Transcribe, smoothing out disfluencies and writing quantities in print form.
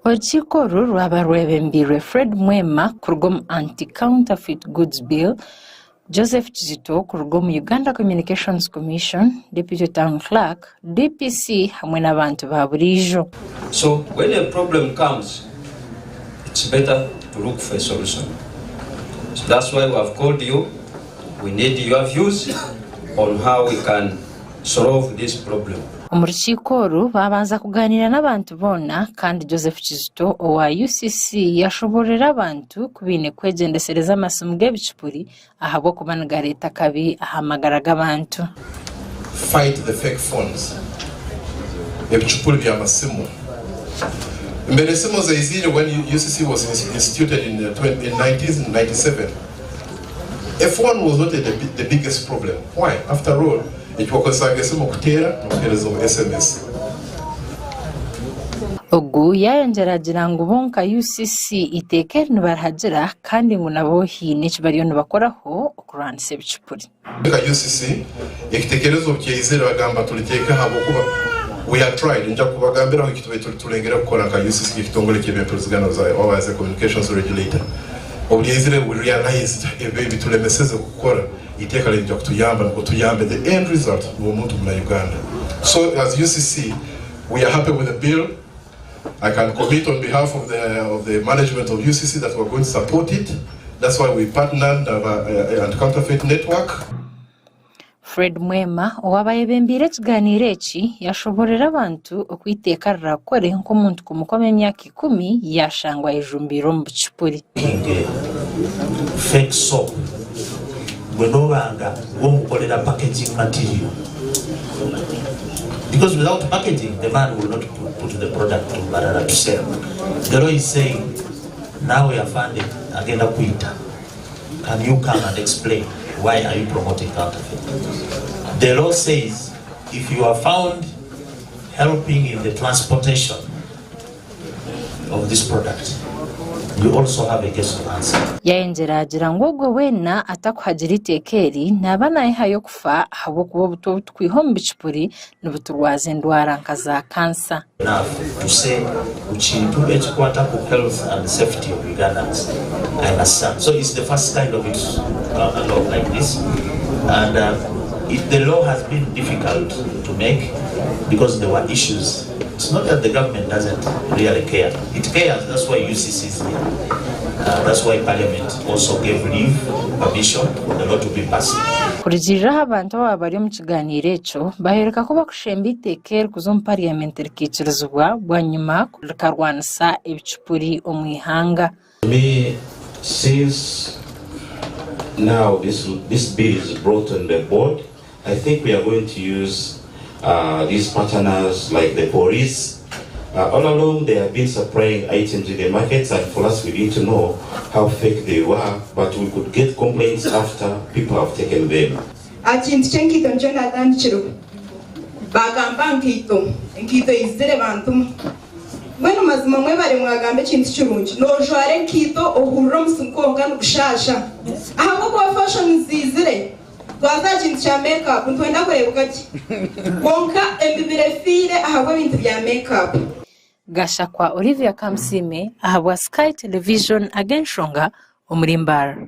Orukiiko oru rwaba rwebembeirwe Fred Mwema kuruga omu Anti-Counterfeit Goods Bill, Joseph Kizito kuruga omu Uganda Communications Commission, Deputy Town Clerk, DPC hamwe n'abantu ba buriijo. So when a problem comes, it's better to look for a solution. So that's why we have called you. We need your views on how we can solve this problem. Omu rukiiko oru baabanza kugaaniira n'abantu boona kandi Joseph Kizito owa UCC yashoboororera abantu ku baine kwegyendesereza amasimu g'ebicupuri ahabw'okuba nigareeta akabi aha magara g'abantu. Fight the fake phones, ebicupuri by'amasimu. Mbere esimu zaiziire when UCC was instituted in 1997, a phone was not the biggest problem. Why? After all, eki wakozesaga esimu kuteera n'okuheereza obu sms. Ogu yaayongyera agira ngu bo nka UCC eiteeka eri nibarihagira kandi ngu nabo haine eki bariyo nibakoraho okurwanisa ebicupuri. Nka UCC, ekitekerezo obu kyaizire bagamba turiteeke ahabw'okuba we had tried, nja kubagambiraho eki tubaire turengire kukora nka UCC nk'ekitongore ky'eby'empurizigana oba as a communications regulator. Obu ryaizire we realized ebyo ebituremeseze kukora eiteeka ryaija kutuyamba nukwo tuyambe the end result niwe muntu muna Uganda. So as UCC we are happy with the bill, I can commit on behalf of the of the management of UCC that we are going to support it, that's why we partnered naba Anti-Counterfeit Network. Fred Mwema owaaba ayebembeire ekiganiiro eki yashoboorora abantu oku eiteeka rirakore nk'omuntu kumukoma emyaka ikumi yashangwa ayejumbiire omu bucupuri. Fake soap gwe nobanga gwomukolera packaging material because without packaging the man will not put the product to Mbarara to sell. The law is saying nawe afande agenda kuyita can you come and explain why are you promoting counterfeit? The law says if you are found helping in the transportation of this product you also have a case to answer. Yayongyera agira ngu ogwe weena atakuhagira eiteeka eri naaba nayehayo kufa ahabw'okuba obutwa obu tukwiha omu bicupuri nibuturwaza endwara nka za kansa. Enough to say ku kintu ekikwata ku health and safety of Ugandans I must stand. So it's the first kind of its uh, law like this and uh, it, the law has been difficult to make because there were issues It's not that the government doesn't really care. It cares, that's why UCC is here. Uh, that's why Parliament also gave leave, permission for the law to be passed. Kurugiirira aha bantu abaaba bari omu kigaaniiro ekyo, bayoreka ku bakushemba eiteeka eri kuza omu Parliament rikaikirizibwa bwanyima rikarwanisa ebicupuri omu ihanga. Me since now this, this bill is brought on the board, I think we are going to use uh, these partners like the police. Uh, all along they have been supplying items in the markets and for us we didn't know how fake they were, but we could get complaints after people have taken them. Aha kintu ky'enkaito nikyo naatandikireho. Baagamba aha nkaito, enkaito eizire bantuma. Mbwenu mazima mwebare mwagamba ekintu kirungi. Noojwara enkaito ohurira omusiri kwonka nigushaasha. Ahabw'okuba fashoni ziizire, twaza aha kintu kya make up nitwenda kureebeka gye. Kwonka emibiri efiire ahabw'ebintu bya make up. Gashakwa Olivia Kamusiime ahabwa Sky Television ag'enshonga omuri Mbarara.